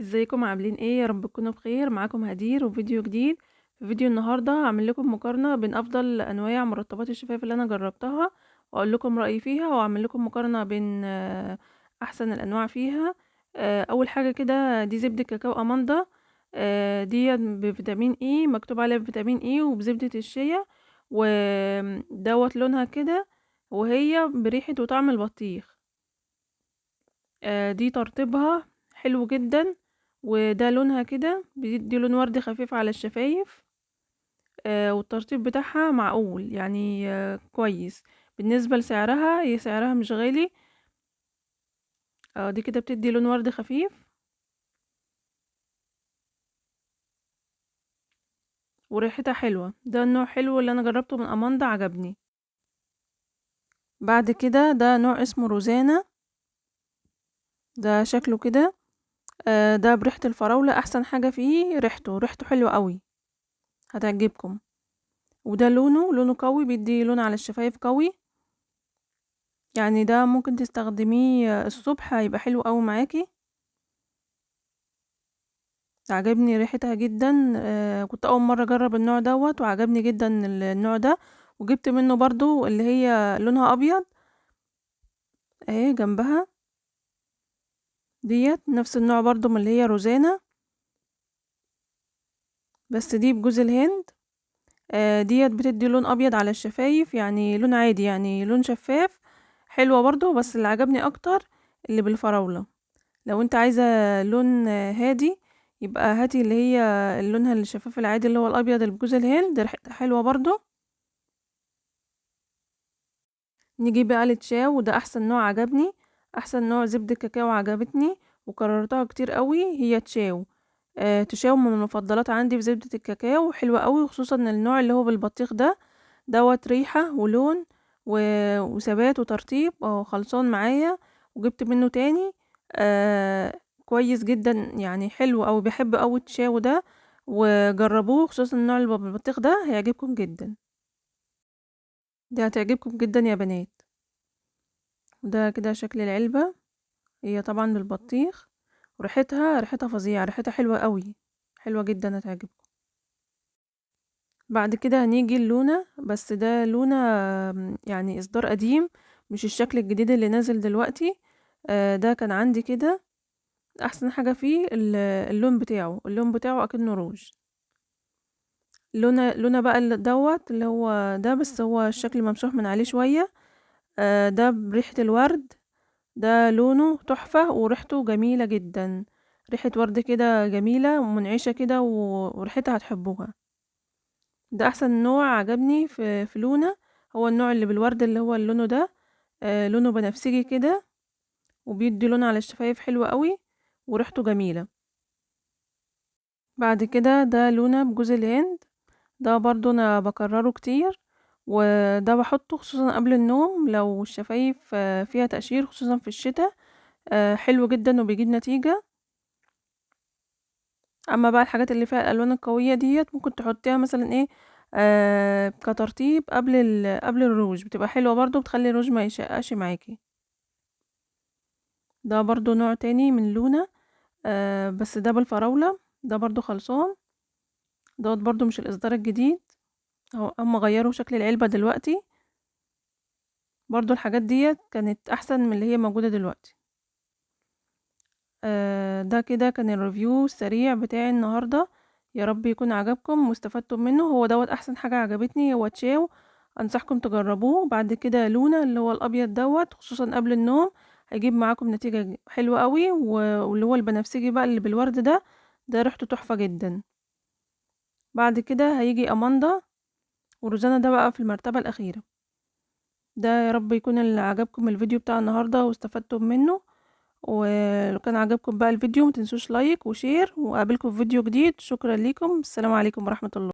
ازيكم عاملين ايه؟ يا رب تكونوا بخير. معاكم هدير وفيديو جديد. في فيديو النهارده هعمل لكم مقارنة بين افضل انواع مرطبات الشفايف اللي انا جربتها، واقول لكم رايي فيها، واعمل لكم مقارنة بين احسن الانواع فيها. اول حاجة كده دي زبدة كاكاو اماندا، دي بفيتامين E، مكتوب عليها بفيتامين E وبزبده الشيا، ودوت لونها كده، وهي بريحه وطعم البطيخ. دي ترطيبها حلو جدا، وده لونها كده بيدي لون وردي خفيف على الشفايف، والترطيب بتاعها معقول يعني، كويس. بالنسبة لسعرها، هي سعرها مش غالي. دي كده بتدي لون وردي خفيف وريحتها حلوة. ده النوع حلو اللي انا جربته من اماندا، عجبني. بعد كده ده نوع اسمه روزانا، ده شكله كده، ده بريحة الفراولة. احسن حاجة فيه ريحته حلوة قوي، هتعجبكم. وده لونه قوي، بيدي لون على الشفايف قوي يعني. ده ممكن تستخدميه الصبح، هيبقى حلو قوي معاكي. عجبني ريحتها جدا، كنت اول مرة اجرب النوع دوت وعجبني جدا النوع ده، وجبت منه برضو اللي هي لونها ابيض اهي جنبها ديت، نفس النوع برضو من اللي هي روزانا، بس دي بجوز الهند. ديت بتدي لون ابيض على الشفايف، يعني لون عادي، يعني لون شفاف، حلوة برضو. بس اللي عجبني اكتر اللي بالفراولة. لو انت عايزة لون هادي يبقى هاتي اللي هي لونها الشفاف العادي اللي هو الابيض اللي بجوز الهند، ريحتها حلوة برضو. نيجي بقى لتشاو، وده احسن نوع عجبني، احسن نوع زبدة كاكاو عجبتني وكررتها كتير قوي، هي تشاو. تشاو من المفضلات عندي في زبدة الكاكاو، حلوة قوي، وخصوصا النوع اللي هو بالبطيخ ده، دوت ريحة ولون وثبات وترطيب، اهو خلصان معايا وجبت منه تاني. كويس جدا يعني، حلو قوي، بحب قوي التشاو ده، وجربوه خصوصا النوع اللي بالبطيخ ده، هيعجبكم جدا. دي هتعجبكم جدا يا بنات. وده كده شكل العلبة، هي طبعا بالبطيخ، وريحتها ريحتها فظيعة، ريحتها حلوة قوي، حلوة جدا، هتعجبكم. بعد كده هنيجي للونا، بس ده لونا يعني اصدار قديم، مش الشكل الجديد اللي نازل دلوقتي. ده كان عندي كده، احسن حاجة فيه اللون بتاعه، اللون بتاعه اكنه روج. لونا بقى دوت اللي هو ده، بس هو الشكل ممسوح من عليه شوية. ده بريحة الورد، ده لونه تحفة وريحته جميلة جدا، ريحة ورد كده جميلة ومنعشة كده، وريحتها هتحبوها. ده احسن نوع عجبني في لونا، هو النوع اللي بالورد اللي هو لونه ده، لونه بنفسجي كده، وبيدي لون على الشفايف حلو قوي وريحته جميلة. بعد كده ده لونا بجوز الهند، ده برضو انا بكرره كتير، وده بحطه خصوصا قبل النوم لو الشفايف فيها تقشير، خصوصا في الشتاء، حلو جدا وبيجيب نتيجة. اما بقى الحاجات اللي فيها الالوان القوية ديت ممكن تحطيها مثلا كترطيب قبل الروج، بتبقى حلوة برضو، بتخلي الروج ما يشققش معاكي. ده برضو نوع تاني من لونا، بس ده بالفراولة، ده برضو خلصان، دوت برضو مش الاصدار الجديد، اهو هم غيروا شكل العلبة دلوقتي. برضو الحاجات ديت كانت احسن من اللي هي موجودة دلوقتي. ده كده كان ال review السريع بتاعي النهاردة، يا رب يكون عجبكم واستفدتم منه. هو دوت احسن حاجة عجبتني هو تشاو، انصحكم تجربوه. بعد كده لونا اللي هو الابيض دوت، خصوصا قبل النوم هيجيب معاكم نتيجة حلوة قوي، واللي هو البنفسجي بقى اللي بالورد ده، ده ريحته تحفة جدا. بعد كده هيجي اماندا وروزانا، ده بقى في المرتبة الأخيرة. ده يا رب يكون اللي عجبكم الفيديو بتاع النهاردة واستفدتم منه، ولو كان عجبكم بقى الفيديو متنسوش like و share، وقابلكم في فيديو جديد. شكرا لكم، السلام عليكم ورحمة الله.